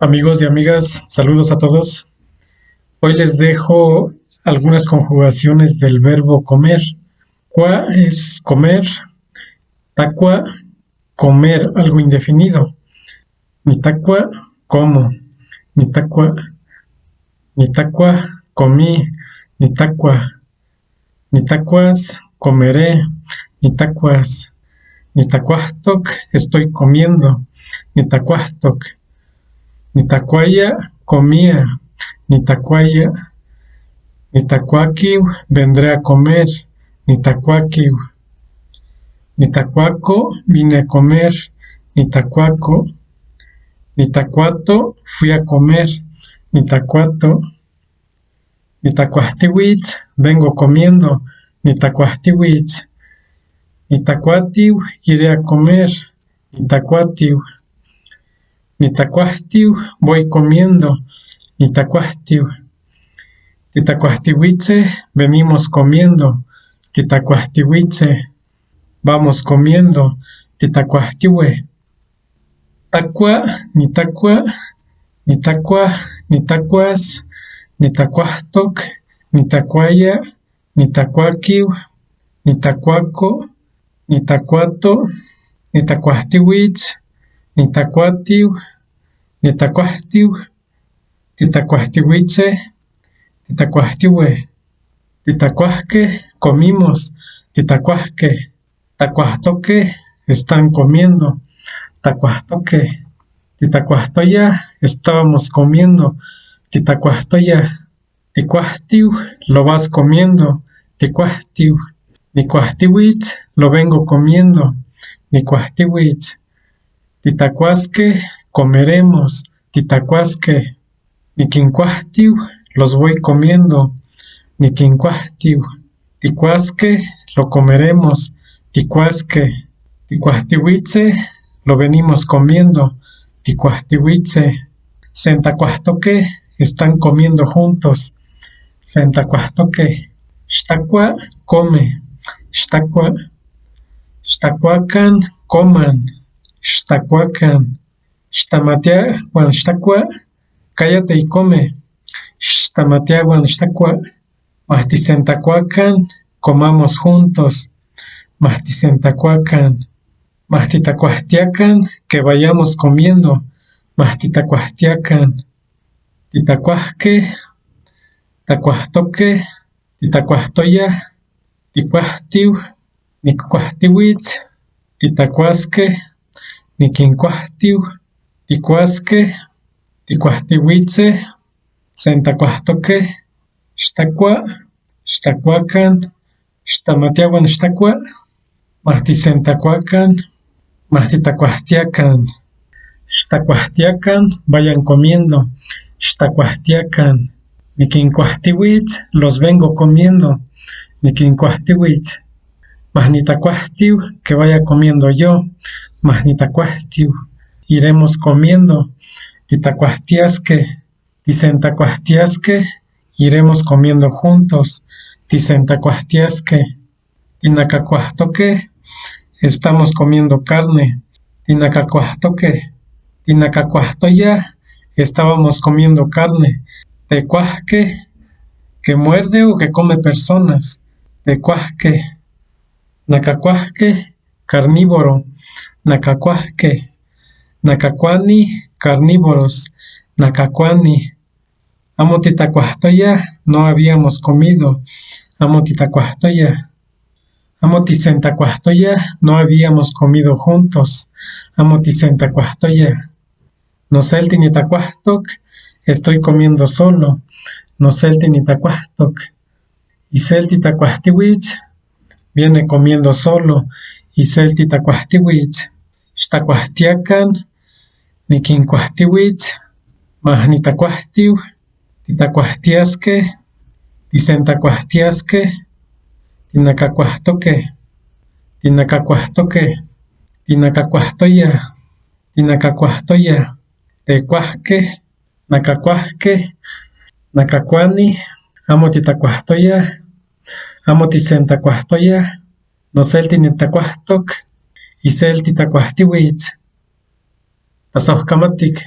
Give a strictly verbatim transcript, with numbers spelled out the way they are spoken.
Amigos y amigas, saludos a todos. Hoy les dejo algunas conjugaciones del verbo comer. Kwa es comer, takwa, comer, algo indefinido. Nitakwa, como. Nitakwa, nitakwa, comí. Nitakwa, nitakwas, comeré. Nitakwas, nitakwahtok, estoy comiendo. Nitakwahtok, nitakwaya, comía. Nitakwaya, nitakwakiw, vendré a comer. Nitakwakiw, nitakwako, vine a comer. Nitakwako, nitakwato, fui a comer. Nitakwato, nitakwahtiwits, vengo comiendo. Nitakwahtiwits, nitakwatiw, iré a comer. Nitakwatiw, nitakwahtiw, voy comiendo. Nitakwahtiw, titakwahtiwitse, venimos comiendo. Titakwahtiwitse, vamos comiendo. Titakwahtiwe, takwa, nitakwa, nitakwa, nitakwas, nitakwahtok, nitakwaya, nitakwakiw, nitakwako, nitakwato, nitakwahtiwits, nitakwatiw, nitakwahtiw, titakwahtiwitse, titakwahtiwe, titakwahke, comimos. Titakwahke, takwahtoke, están comiendo. Takwahtoke, titakwahtoya, estábamos comiendo. Titakwahtoya, tikwahtiw, lo vas comiendo. Tikwahtiw, nikwahtiwits, lo vengo comiendo. Nikwahtiwits, titakwaske, comeremos. Titakwaske, nikinkwahtiw, los voy comiendo. Nikinkwahtiw, tikwaske, lo comeremos. Tikwaske, tikwahtiwitse, lo venimos comiendo. Tikwahtiwitse, sentakwahtoke, están comiendo juntos. Sentakwahtoke, xtakwa, come. Xtakwa, xtakwakan, coman. Xtakwakan, xtamatiawan xtakwa, cállate y come. Xtamatiawan xtakwa, mahtisentakuakan, comamos juntos. Mahtisentakuakan, mahtitakuahtiakan, que vayamos comiendo. Mahtitakuahtiakan, titakuahke, takuahtoke, titakuahtoya, tikuahtiu, nikuahtiuits, titakuaske, nikinkuahtiu, tikuaske, tikuahtiuitse, sentakuahtoke, xtakua, xtakuakan, xtamatiauan xtakua, mahtisentakuakan, mahtitakuahtiakan, xtakuahtiakan, vayan comiendo, xtakuahtiakan, nikinkuahtiuits, los vengo comiendo, nikinkuahtiuits, mahnitakuahtiu, que vaya comiendo yo, mahnitakuahtiu, iremos comiendo, titakuahtiaske, tisentakuahtiaske, iremos comiendo juntos, tisentakuahtiaske, tinakakuahtoke, estamos comiendo carne, tinakakuahtoke, tinakakuahtoya, estábamos comiendo carne, tekuahke, que muerde o que come personas, tekuahke, nakakuahke, carnívoro, nakakuahke, nakakuani, carnívoros, nakakuani, amo titakuahtoya, no habíamos comido, amo titakuahtoya, amo tisentakuahtoya, no habíamos comido juntos, amo tisentakuahtoya, noselti nitakuahtok, estoy comiendo solo, noselti nitakuahtok, iselti takuahtiuits, viene comiendo solo, iselti takuahtiuits, xtakuahtiakan, nikinkuahtiuits, mahnitakuahtiu, titakuahtiaske, tisentakuahtiaske, tinakakuahtoke, tinakakuahtoke, tinakakuahtoya, tinakakuahtoya, tekuahke, nakakuahke, nakakuani, amo titakuahtoya, amo tisentakuahtoya, noselti nitakuahtok, iselti takuahtiuits, tasohkamatik.